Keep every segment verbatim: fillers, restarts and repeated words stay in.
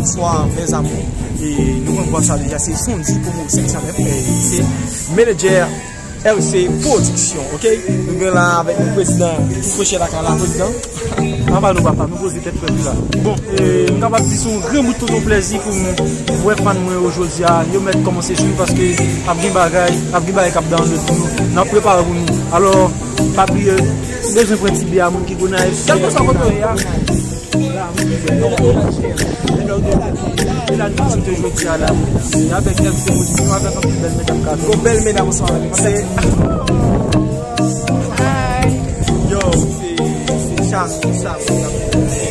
Bonswa, mes amours. E nou konn vwa sa deja, se Sondy Promo senk san nèf, e se menedjè R C Production, ok? Nou gen la avèk nou prezidan tou freche lakay la, prezidan. Anba nou papa, nou poze tèt frè la. Bon, e, m kapab di se yon gran bout tonton plèzi pou m wè fan mwen yo jodi a. Yo mèt kòmanse sou paske ap gen bagay, ap gen bagay k ap download pou nou. N ap prepare pou nou. Alò, pa bliye, bezwen pran ti bè a moun ki Gonayiv, kèlkeswa kote w ye a. E la nou chante jodi a la. E avèk M C Mozi, nou avèk anpil bèl medam k ap vini. Yon bèl medam ansanm avèk nou. Se Hi. Yo, se, se Cham, se Cham.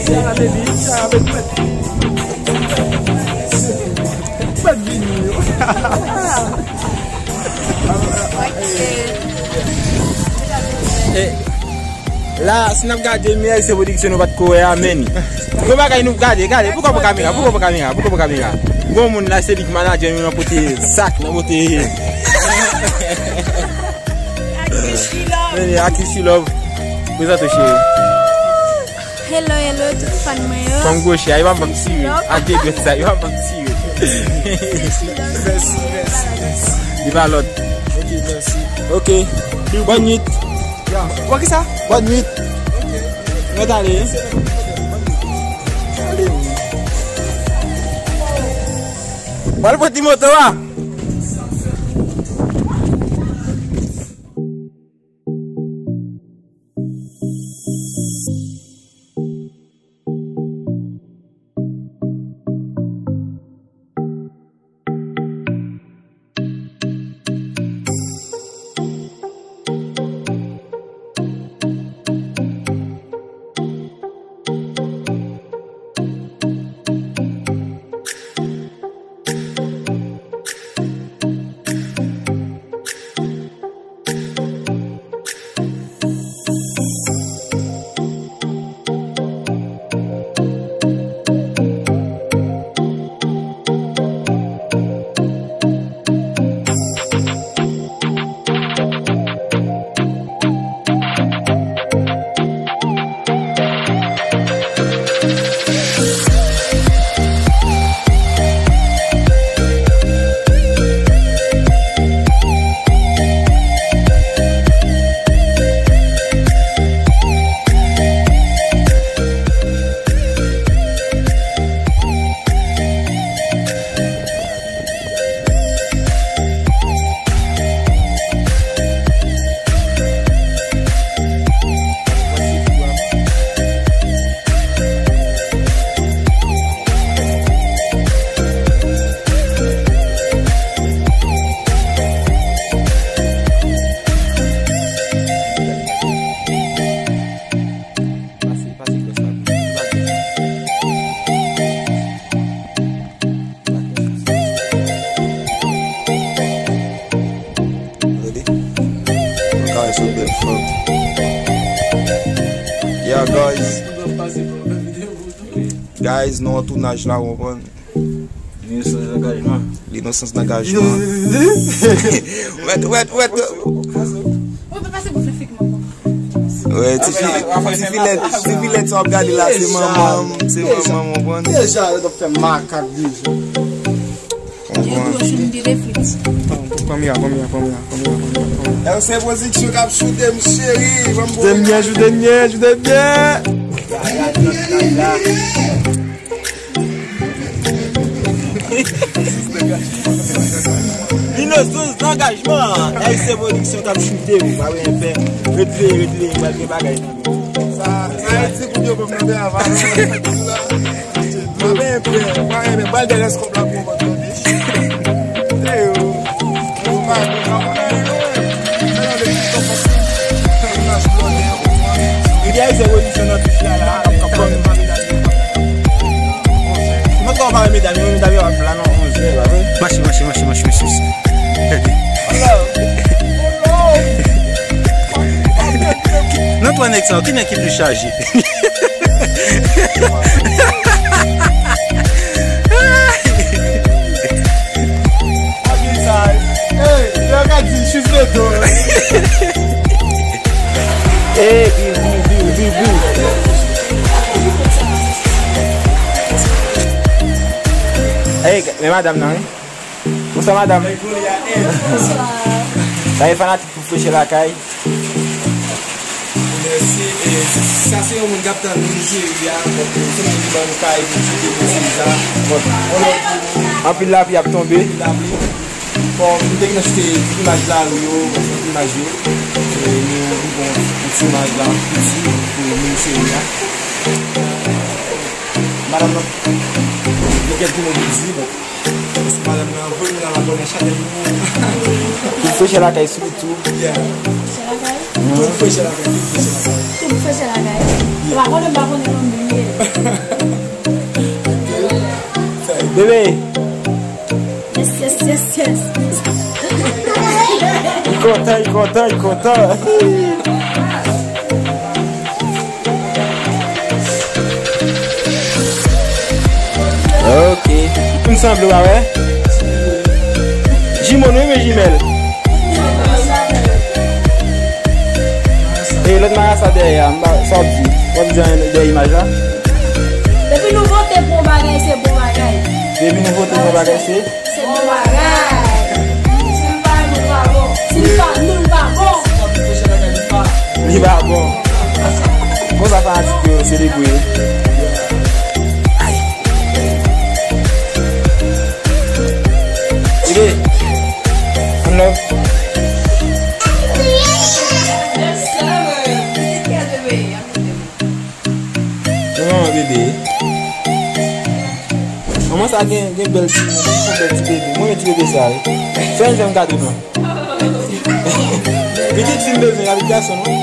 Cham, baby, Cham, baby. Mèt vini, yo. E, la, si n ap gade, men se pwodiksyon nou pa t ko wè a, men. Gwo bagay nou gade, gade, poukò pran kamera, poukò pran kamera, poukò pran kamera. Gwo moun la, se li ki manadjè nou nan pote sak, nan pote. Men, Akishi Love. Prezante w, cheri. Hello, hello, tout fan mwen yo. Fanm gwo chè, yo pa banm tire. Ak de dwèt sa, yo pa banm tire. Mèsi, mèsi, mèsi. Li pa lòt. Ok, mèsi. Ok. Bòn nwit. Ya. Ou wè kisa? Bòn nwit. Ok. Mwen t ale. Ale. Pral pran ti moto a. Pase, pase gwòs la pou mwen. Tande? Mwen kare sou bèl fanm. Yeah, guys. Guys, nou an tounaj la, w konprann? Linosans dangajman. Linosans dangajman. Wèt, wèt, wèt. Mwen pa pase pou fè fik mwen. Wè, tifi, tifi lèd, tifi lèd sa w ap gade la, se manman m, se manman m, w konprann? Deja, yo t ap fè makak deja. Yo dwe jwenn de refleks. Pran mira, pran mira, pran mira, pran mira, pran mira, pran mira. L C Production k ap choute m, cheri. Choute m byen, choute m byen, choute m byen. Linosans dangajman, L C Production k ap choute, ou pa wè enpè. Ret veye, ret veye, pral gen bagay nan men. Sa, sa e ti kout yo ban m nan travay. Pa gen enpè, pa gen enpè. Bal dèyè kòb la pou mwen, tande. Eyo. Lidya se revolisyon nan touch la, la, ap, ap, ap. Mwen twò pa renmen medam yo, medam yo ap la nan onz lè, pa vre? Mache, mache, mache, mache, mache, mache. Nan twa nèg sa yo, ki nèg ki pli chaje? Hey, viv, viv, viv, viv, viv. Men madanm nan, wi. Bonswa, madanm. Sa e fanatik pou Frechè Lakay. Mèsi. E, sa se yon moun k ap tann nou seri a. Donk, se moun ki ban nou kay pou chite pou seri sa. Bon, on love pou nou. Anpil lapli ap tonbe. Anpil lapli. Bon, nou te gen chite imaj lari yo, imaj yo. E nou, nou bon, ti imaj la, piti, pou nou seri a. Madanm nan, gen kèk mo pou di, bon. Paske madanm nan voye moun al abòne a chanèl nou. Pou Frechè Lakay sou YouTube. Yeah. Frechè Lakay? Tout Frechè Lakay, tout Frechè Lakay. Tout Frechè Lakay. Yeah. Ou pa konnen, m pa konnen non m bliye. Bebe. Yes, yes, yes, yes. Li kontan, li kontan, li kontan. Ok. M sanble w pa wè? Jimo nou, wi, men jimèl. E lòt marasa dèyè a, m pa, sa w ap di? W ap di anyen dèyè imaj la? Depi nou vote pou yon bagay, se bon bagay. Depi nou vote pou yon bagay, se? Se bon bagay. Si l pa nou, pa bon. Si l pa nou, pa bon. Li pa bon. Konsa fanatik yo selebre. Ide. One love. Manman bebe. Manman sa gen, gen bèl ti, yon bèl ti bebe. Mwen renmen ti bebe sa, wi. Fè yon jèm gade non. Pitit fi m bezwen, y a pitit gason non.